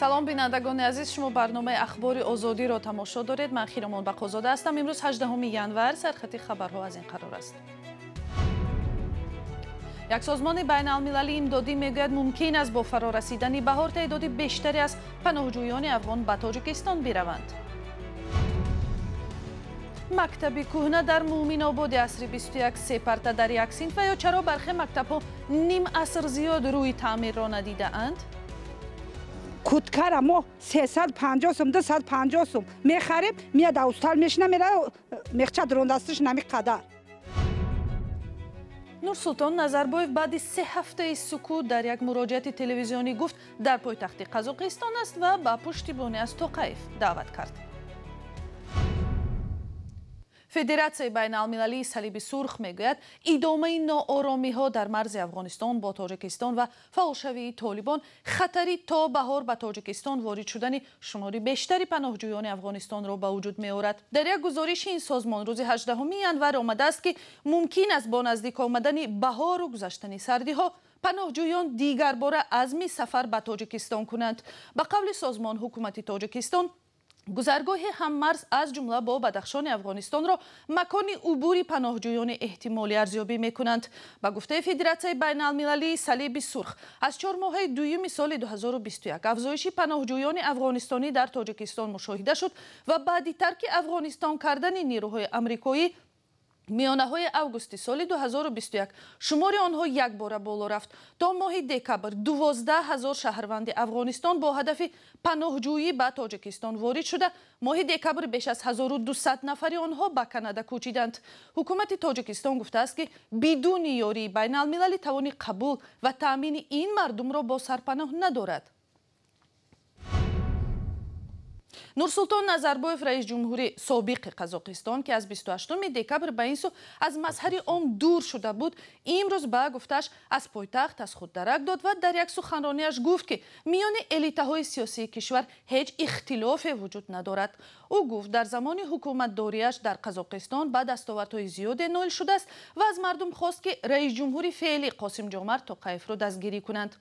Салом, бинандагони азиз, шумо барномаи Ахбори Озодиро тамошо доред. Ман Хиромон Бақозода ҳастам. Имрӯз 18 январ, сархати хабарҳо аз ин қарор аст. Як созмони байналмилалии имдодӣ мегӯяд, мумкин аст бо фарорасидани баҳор теъдоди бештаре аз паноҳҷӯёни афғон ба Тоҷикистон бираванд. Мактаби кӯҳна дар Муъминободи асри 21, се парта дар як синф ва ё чаро бархе мактабҳо ним аср зиёд рӯи таъмирро надидаанд? Куткара мо 350 сум, 250 сум мехарем, мияд аустал мешина, мера мехча дрондастиш нами қадар. Нурсултон Назарбоев баъди 3 ҳафтаи сукут дар як муроҷиати телевизионӣ гуфт, дар пойтахти Қазоқистон аст ва ба пуштибонӣ аз Тоқаев даъват кард. Федератсияи байналмилалии Салиби Сурх мегӯяд, идомаи ноОромиҳо дар марзи Афғонистон бо Тоҷикистон ва фаъолшавии Толибон хатари то баҳор ба Тоҷикистон ворид шудани шумори бештари паноҳҷӯёни Афғонистонро ба вуҷуд меорад. Дар як гузориши ин созмон рӯзи 18 январ омадааст, ки мумкин аст бо наздик омадани баҳору гузаштани сардиҳо паноҳҷӯён дигарбора азми сафар ба Тоҷикистон кунанд. Ба қавли созмон, ҳукумати Тоҷикистон гузаргоҳи ҳаммарз, аз ҷумла бо Бадахшони Афғонистонро макони убури паноҳҷӯёни эҳтимолӣ арзёбӣ мекунанд. Ба гуфтаи Федератсияи байналмилалии Салиби Сурх, аз 4 моҳаи дуюми соли 2021 афзоиши паноҳҷӯёни афғонистонӣ дар Тоҷикистон мушоҳида шуд ва баъди тарки Афғонистон кардани нерӯҳои амрикоӣ миёнаҳои августи соли 2021 шумори онҳо якбора боло рафт. То моҳи декабр 12 ҳазор шаҳрванди Афғонистон бо ҳадафи паноҳҷӯӣ ба Тоҷикистон ворид шуда, моҳи декабр беш аз 1200 нафари онҳо ба Канада кӯчиданд. Ҳукумати Тоҷикистон гуфтааст, ки бидуни ёрии байналмилалӣ тавони қабул ва таъмини ин мардумро бо сарпаноҳ надорад. Нурсултон Назарбоев, раис ҷумҳури собиқи Қазоқистон, ки аз 28 декабр ба ин сӯ аз мазҳари ом дур шуда буд, имрӯз ба гуфтааш аз пойтахт аз худ дарак дод ва дар як суханронияш гуфт, ки миёни элитаҳои сиёсии кишвар ҳеҷ ихтилофе вуҷуд надорад. Ӯ гуфт, дар замони ҳукуматдориаш дар Қазоқистон ба дастовардҳои зиёде ноил шудааст ва аз мардум хост, ки раис ҷумҳури феълӣ Қосимҷомарт Тоқаевро дастгирӣ кунанд.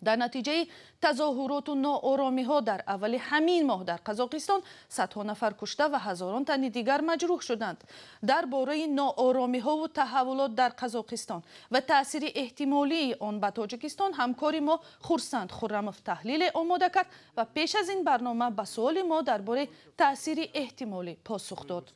Дар натиҷаи тазоҳуроту ноОромиҳо дар аввали ҳамин моҳ дар Қазоқистон садҳо нафар кушта ва ҳазорон тани дигар маҷрӯҳ шуданд. Дар бораи ноОромиҳову таҳаввулот дар Қазоқистон ва таъсири эҳтимолии он ба Тоҷикистон ҳамкори мо Хурсанд Хуррамов таҳлиле омода кард ва пеш аз ин барнома ба суоли мо дар бораи таъсири эҳтимолӣ посух дод.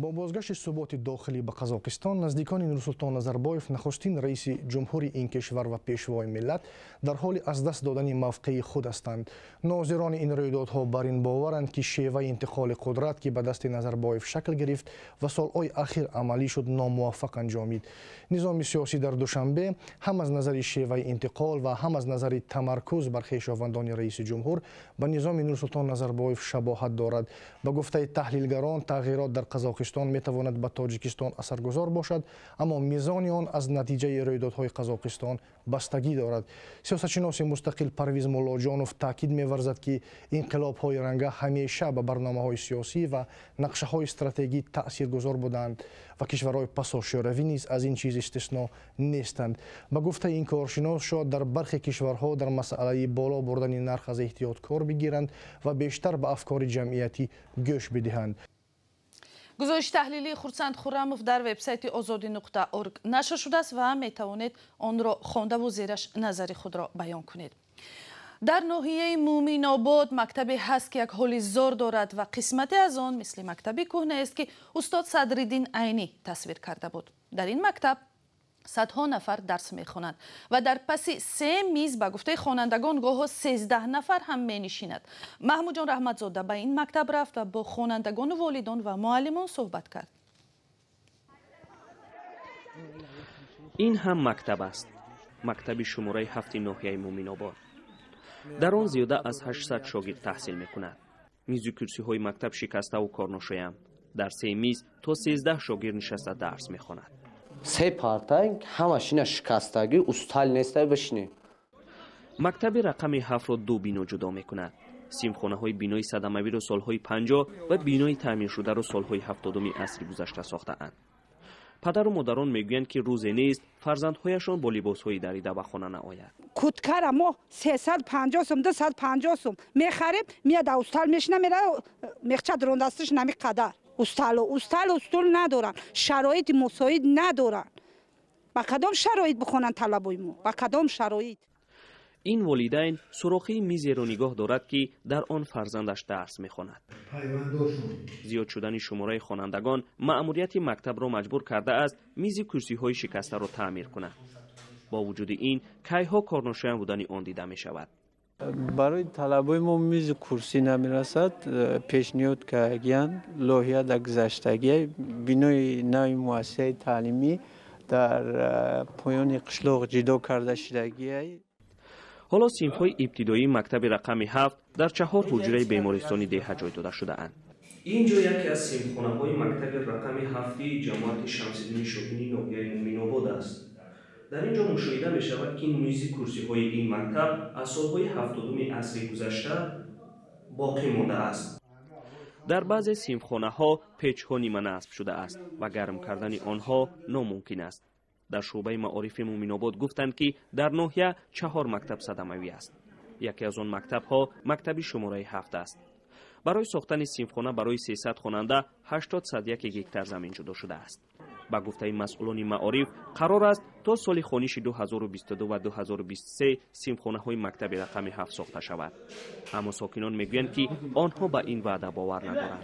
Бо бозгашти суботи дохилӣ ба Қазоқистон, наздикони Нурсултон Назарбоев, нахустин раиси ҷумҳури ин кишвар ва пешвои миллат, дар ҳоли аз даст додани мавқеи худ ҳастанд. Нозирони ин рӯйдодҳо бар ин боваранд, ки шеваи интиқоли қудрат, ки ба дасти Назарбоев шакл гирифт ва солҳои ахир амалӣ шуд, номуваффақ анҷомид. Низоми сиёсӣ дар Душанбе ҳам аз назари шеваи интиқол ва ҳам аз назари тамаркуз бар хешовандони раиси ҷумҳур ба низоми Нурсултон Назарбоев шабоҳат дорад. Ба гуфтаи таҳлилгарон, тағйирот дар Қазоқистон метавонад ба Тоҷикистон асаргузор бошад, аммо мизони он аз натиҷаи рӯйдодҳои Қазоқистон бастагӣ дорад. Сиёсатшиноси мустақил Парвиз Муллоҷонов таъкид меварзад, ки инқилобҳои ранга ҳамеша ба барномаҳои сиёсӣ ва нақшаҳои стратегӣ таъсиргузор буданд ва кишварҳои пасошӯравӣ низ аз ин чиз истисно нестанд. Ба гуфтаи ин коршинос, шояд дар бархе кишварҳо дар масъалаи боло бурдани нарх аз эҳтиёт кор бигиранд ва бештар ба афкори ҷамъиятӣ гӯш бидиҳанд. Гузориши таҳлилии Хурсанд Хуррамов дар вебсайти озодӣ.орг нашр шудааст ва метавонед онро хондаву зераш назари худро баён кунед. Дар ноҳияи Муъминобод мактабе ҳаст, ки як ҳоли зор дорад ва қисмате аз он мисли мактаби кӯҳнаест, ки устод Садриддин Айнӣ тасвир карда буд. Дар ин мактаб садҳо нафар дарс мехонанд ва дар паси се миз, ба гуфтаи хонандагон, гоҳо 13 нафар ҳам менишинад. Маҳмудҷон Раҳматзода ба ин мактаб рафт ва бо хонандагону волидон ва муаллимон суҳбат кард. Ин ҳам мактаб аст, мактаби шумораи 7 ноҳияи Муъминобод. Дар он зиёда аз 800 шогирд таҳсил мекунад. Мизу курсиҳои мактаб шикаставу корношоям. Дар се миз то 13 шогирд нишаста дарс мехонад. Се парта ҳамашина шикастагӣ, устал нестай, бишинӣ. Мактаби рақами 7-ро ду бино ҷудо мекунад. Синфхонаҳои бинои садамавиро солҳои 50 ва бинои таъмиршударо солҳои 70-уми асри гузашта сохтаанд. Падару модарон мегӯянд, ки рӯзе нест фарзандҳояшон бо либосҳои дарида ба хона наояд. Куткара мо 350 сум, 250 сум мехарем, меяд устал мешина, мера мехча дрондастиш нами қадар. Усталу, усталу стул надоранд, шароити мусоид надоранд. Ба кадом шароит бихонанд талабои мо? Ба кадом шароит? Ин волидайн сурохии мизеро нигоҳ дорад, ки дар он фарзандаш дарс мехонад. Зиёд шудани шумораи хонандагон маъмурияти мактабро маҷбур кардааст мизи курсиҳои шикастаро таъмир кунад. Бо вуҷуди ин, кайҳо корношоям будани он дида мешавад. Барои талабои мо мизи курсӣ намерасад. Пешниҳод кардагиянд, лоиҳа дар гузаштагия, бинои нави муассисаи таълимӣ дар поёни қишлоқ ҷидо карда шудагия. Ҳоло синфҳои ибтидоии мактаби рақами 7 дар 4 ҳуҷраи бемористони деҳа ҷой дода шудаанд. Ин ҷо яке аз синфхонаҳои мактаби рақами 7 ҷамоати Шамсиддини Шоҳини ноҳияи Муъминобод аст. Дар ин ҷо мушоҳида мешавад, ки мизи курсиҳои ин мактаб аз солҳои 70-уми асри гузашта боқӣ мондааст. Дар баъзе синфхонаҳо печҳо ниманасб шудааст ва гарм кардани онҳо номумкин аст. Дар шӯъбаи маорифи Муъминобод гуфтанд, ки дар ноҳия 4 мактаб садамавӣ аст. Яке аз он мактабҳо мактаби шумораи 7 аст. Барои сохтани синфхона барои 300 хонанда 81 гектар замин ҷудо шудааст. Ба гуфтаи масъулони маориф, қарор аст то соли хониши 2022 ва 2023 синфхонаҳои мактаби рақами 7 сохта шавад. Аммо сокинон мегӯянд, ки онҳо ба ин ваъда бовар надоранд.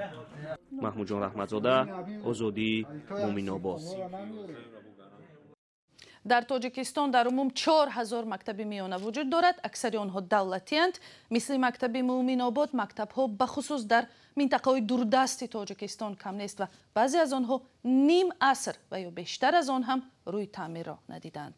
Маҳмудҷон Раҳматзода, Озодӣ, Муъминобод. Дар Тоҷикистон дар умум 4000 мактаби миёна вуҷуд дорад. Аксари онҳо давлатиянд. Мисли мактаби Муъминобод, мактабҳо бахусус дар минтақаҳои дурдасти Тоҷикистон кам нест ва баъзе аз онҳо ним аср ва ё бештар аз он ҳам рӯи таъмирро надиданд.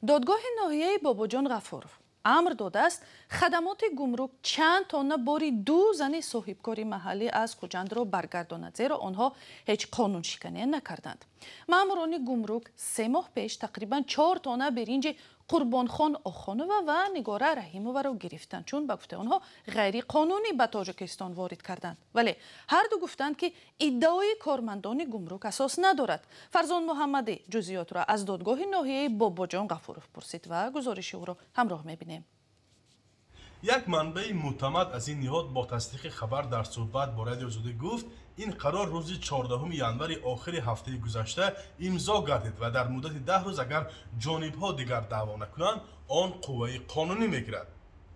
Додгоҳи ноҳияи Бобоҷон Ғафуров амр додааст хадамоти гумрук чанд тонна бори ду зани соҳибкори маҳаллӣ аз Хуҷандро баргардонад, зеро онҳо ҳеҷ қонуншиканӣ накарданд. Маъмурони гумрук 3 моҳ пеш тақрибан 4 тонна биринҷи Қурбонхон Охонова ва Нигора Раҳимоваро гирифтанд, чун ба гуфтаи онҳо ғайриқонунӣ ба Тоҷикистон ворид карданд. Вале ҳарду гуфтанд, ки иддаои кормандони гумрук асос надорад. Фарзон Муҳаммадӣ ҷузъиётро аз додгоҳи ноҳияи Бобоҷон Ғафуров пурсид ва гузориши ӯро ҳамроҳ мебинем. Як манбаи мӯътамад аз ин ниҳод бо тасдиқи хабар дар суҳбат бо Радиои Озодӣ гуфт, ин қарор рӯзи 14 январи охири ҳафтаи гузашта имзо гардид ва дар муддати 10 рӯз агар ҷонибҳо дигар даъво накунанд, он қувваи қонунӣ мегирад.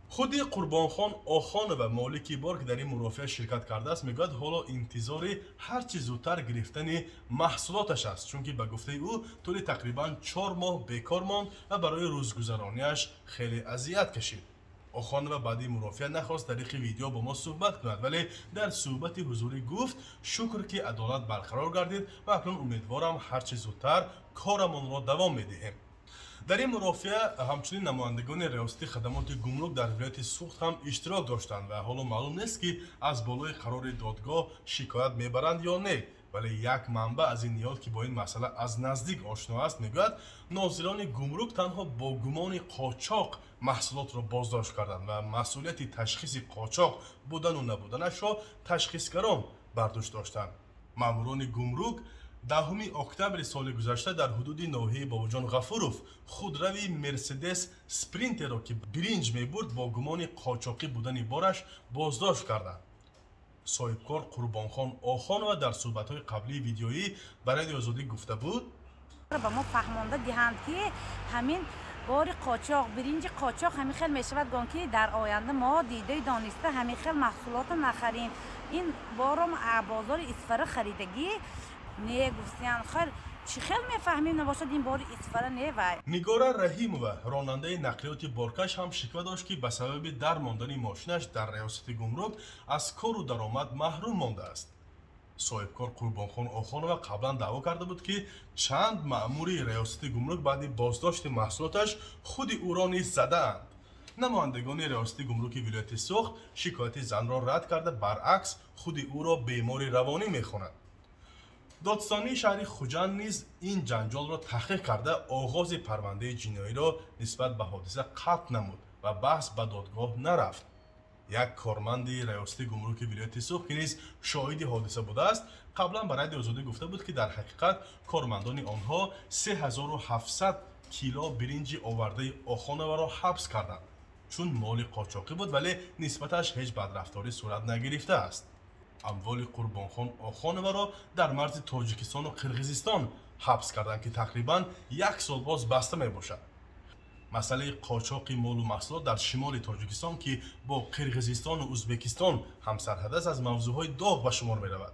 Худи Қурбонхон Охонова, молики бор, ки дар ин мурофиа ширкат кардааст, мегӯяд ҳоло интизори ҳарчи зудтар гирифтани маҳсулоташ аст, чунки ба гуфтаи ӯ тӯли тақрибан 4 моҳ бекор монд ва барои рӯзгузарониаш хеле азият кашид. Охонова баъди мурофиа нахост тариқи видео бо мо суҳбат кунад, вале дар суҳбати ҳузурӣ гуфт шукр, ки адолат барқарор гардид ва акнун умедворам ҳарчи зудтар корамонро давом медиҳем. Дар ин мурофиа ҳамчунин намояндагони риёсати хадамоти гумрук дар вилояти Суғд ҳам иштирок доштанд ва ҳоло маълум нест, ки аз болои қарори додгоҳ шикоят мебаранд ё не. Вале як манбаъ аз ин ниҳод, ки бо ин масъала аз наздик ошно аст, мегӯяд нозирони гумрук танҳо бо гумони қочоқ маҳсулотро боздошт карданд ва масъулияти ташхиси қочоқ будану набуданашро ташхисгарон бар дӯш доштанд. Маъмурони гумрук 10 октябри соли гузашта дар ҳудуди ноҳияи Бобоҷон Ғафуров худрави Мерседес Спринтеро, ки биринҷ мебурд, бо гумони қочоқӣ будани бораш боздошт карданд. Соҳибкор Қурбонхон Охонова дар суҳбатҳои қаблии видеоӣ ба Радиои Озодӣ гуфта буд: ба мо фаҳмонда диҳанд, ки ҳамин бори қочоқ, биринҷи қочоқ ҳамин хел мешавад, гон ки дар оянда мо дидаи дониста ҳамин хел маҳсулотро нахарем. Ин бором бозори Исфара харидагӣ не гуфтиян. Хайр, чӣ хел мефаҳмем, набошад ин бори Исфара не вай. Нигора Раҳимова, ронандаи нақлиёти боркаш, ҳам шиква дошт, ки ба сабаби дар мондани мошинаш дар риёсати гумрук аз кору даромад маҳрум мондааст. Соҳибкор Қурбонхон Охонова қаблан даъво карда буд, ки чанд маъмури риёсати гумрук баъди боздошти маҳсулоташ худи ӯро низ задаанд. Намояндагони риёсати гумруки вилояти Суғд шикояти занро рад карда, баръакс худи ӯро бемори равонӣ мехонанд. Додситонии шаҳри Хуҷанд низ ин ҷанҷолро таҳқиқ карда, оғози парвандаи ҷиноиро нисбат ба ҳодиса қатъ намуд ва баҳс ба додгоҳ нарафт. Як корманди раёсати гумруки вилояти Суғд, ки низ шоҳиди ҳодиса будааст, қаблан ба Радиои Озодӣ гуфта буд, ки дар ҳақиқат кормандони онҳо 3700 кило биринҷи овардаи Охоноваро ҳабс карданд, чун моли қочоқӣ буд, вале нисбаташ ҳеҷ бадрафторӣ сурат нагирифтааст. Амволи Қурбонхон Охоноваро дар марзи Тоҷикистону Қирғизистон ҳабс карданд, ки тақрибан як сол боз баста мебошад. Масъалаи қочоқи молу маҳсулот дар шимоли Тоҷикистон, ки бо Қирғизистону Ӯзбекистон ҳамсарҳад аст, аз мавзӯъҳои доғ ба шумор меравад.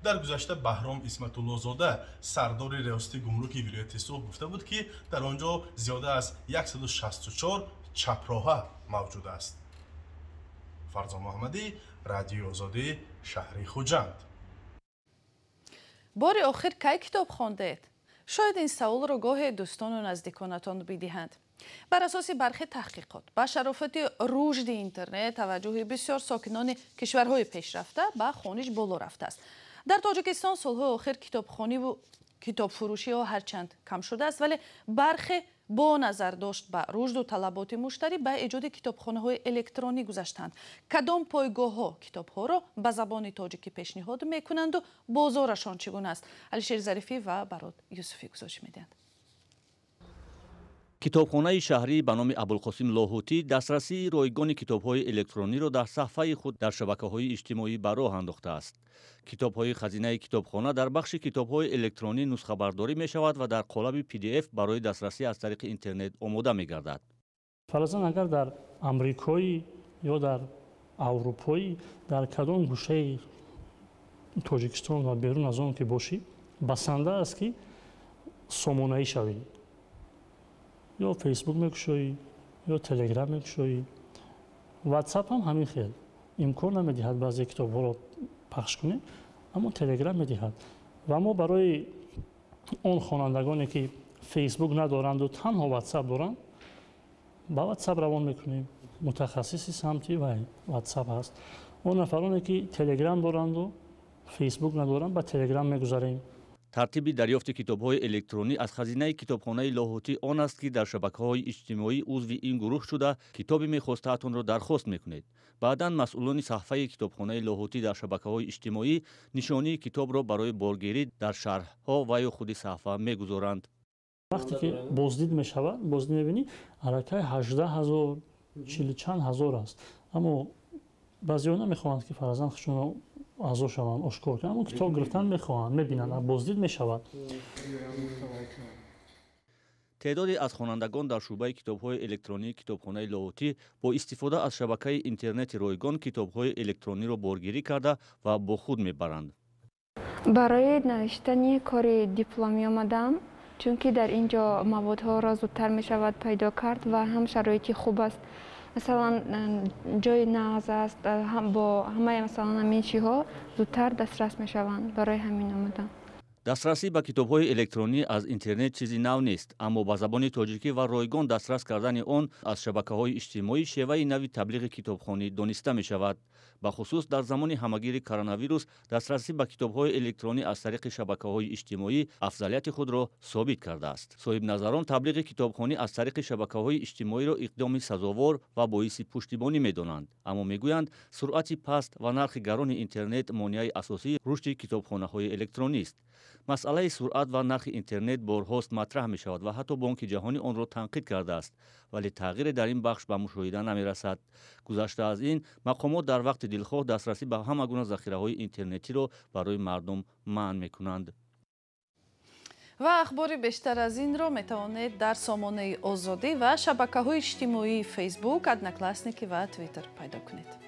Дар гузашта Баҳром Исматуллозода, сардори риёсати гумруки вилояти Суғд, гуфта буд, ки дар он ҷо зиёда аз 164 чапроҳа мавҷуд аст. Фарзон Муҳаммадӣ, Радиои Озодӣ, шаҳри Хуҷанд. Бори охир кай китоб хондед? Шояд ин саволро гоҳе дӯстону наздиконатон бидиҳанд. Бар асоси бархе таҳқиқот, ба шарофати рушди интернет таваҷҷӯҳи бисёр сокинони кишварҳои пешрафта ба хониш боло рафтааст. Дар Тоҷикистон солҳои охир китобхониву китобфурӯшиҳо ҳарчанд кам шудааст, вале бархе бо назардошт ба рушду талаботи муштарӣ ба эҷоди китобхонаҳои электронӣ гузаштанд. Кадом пойгоҳҳо китобҳоро ба забони тоҷикӣ пешниҳод мекунанду бозорашон чӣ гуна аст? Алишер Зарифӣ ва Барод Юсуфӣ гузориш медиҳанд. Китобхонаи шаҳрӣ ба номи Абулқосим Лоҳутӣ дастрасии ройгони китобҳои электрониро дар саҳфаи худ дар шабакаҳои иҷтимоӣ ба роҳ андохтааст. Китобҳои хазинаи китобхона дар бахши китобҳои электронӣ нусхабардорӣ мешавад ва дар қолаби PDF барои дастрасӣ аз тариқи интернет омода мегардад. Фарзан агар дар Амрикоӣ ё дар Аврупоӣ, дар кадом гӯшаи Тоҷикистон ва берун аз он ки бошӣ, басанда аст ки сомонаӣ шавӣ. Ё Фейсбук мекушоӣ, ё Телеграм мекушоӣ. Ватсап ҳам ҳамин хел имкон намедиҳад баъзе китобҳоро пахш кунем, аммо Телеграм медиҳад. Ва мо барои он хонандагоне ки Фейсбук надоранду танҳо Ватсап доранд, ба Ватсап равон мекунем. Мутахассиси самти Ватсап ҳаст. Он нафароне ки Телеграм доранду Фейсбук надоранд, ба Телеграм мегузарем. Тартиби дарёфти китобҳои электронӣ аз хазинаи китобхонаи Лоҳутӣ он аст, ки дар шабакаҳои иҷтимоӣ узви ин гурӯҳ шуда, китобе мехостаатонро дархост мекунед. Баъдан масъулони саҳфаи китобхонаи Лоҳутӣ дар шабакаҳои иҷтимоӣ нишонии китобро барои боргирӣ дар шарҳҳо ва ё худи саҳфа мегузоранд. Вақте ки боздид мешавад, боздид мебинӣ, аллакай 18 ҳазор, чилу чанд ҳазор аст. Аммо баъзеҳо намехоҳанд, ки фарзанд худшонро аъзо шаванд, ошкор кунанд, аммо китоб гирифтан мехоҳанд, мебинанд, боздид мешавад. Теъдоде аз хонандагон дар шӯъбаи китобҳои электронии китобхонаи Лоҳутӣ бо истифода аз шабакаи интернети ройгон китобҳои электрониро боргирӣ карда ва бо худ мебаранд. Барои навиштани кори дипломӣ омадам, чунки дар ин ҷо маводҳоро зудтар мешавад пайдо кард ва ҳам шароити хуб аст. Масалан, ҷои нағз аст, бо ҳамаи масалан ҳамин чиҳо зудтар дастрас мешаванд. Барои ҳамин омадам. Дастрасӣ ба китобҳои электронӣ аз интернет чизи нав нест, аммо ба забони тоҷикӣ ва ройгон дастрас кардани он аз шабакаҳои иҷтимоӣ шеваи нави таблиғи китобхонӣ дониста мешавад. Бахусус дар замони ҳамагири коронавирус дастрасӣ ба китобҳои электронӣ аз тариқи шабакаҳои иҷтимоӣ афзалияти худро собит кардааст. Соҳибназарон таблиғи китобхонӣ аз тариқи шабакаҳои иҷтимоиро иқдоми сазовор ва боиси пуштибонӣ медонанд, аммо мегӯянд, суръати паст ва нархи гарони интернет монеаи асосии рушди китобхонаҳои электронист. Масъалаи суръат ва нархи интернет борҳост матраҳ мешавад ва ҳатто Бонки Ҷаҳонӣ онро танқид кардааст, вале тағйире дар ин бахш ба мушоҳида намерасад. Гузашта аз ин, мақомот дар вақти дилхоҳ дастрасӣ ба ҳама гуна захираҳои интернетиро барои мардум манъ мекунанд. Ва ахбори бештар аз инро метавонед дар сомонаи Озодӣ ва шабакаҳои иҷтимоии Фейсбук, Одноклассники ва Твиттер пайдо кунед.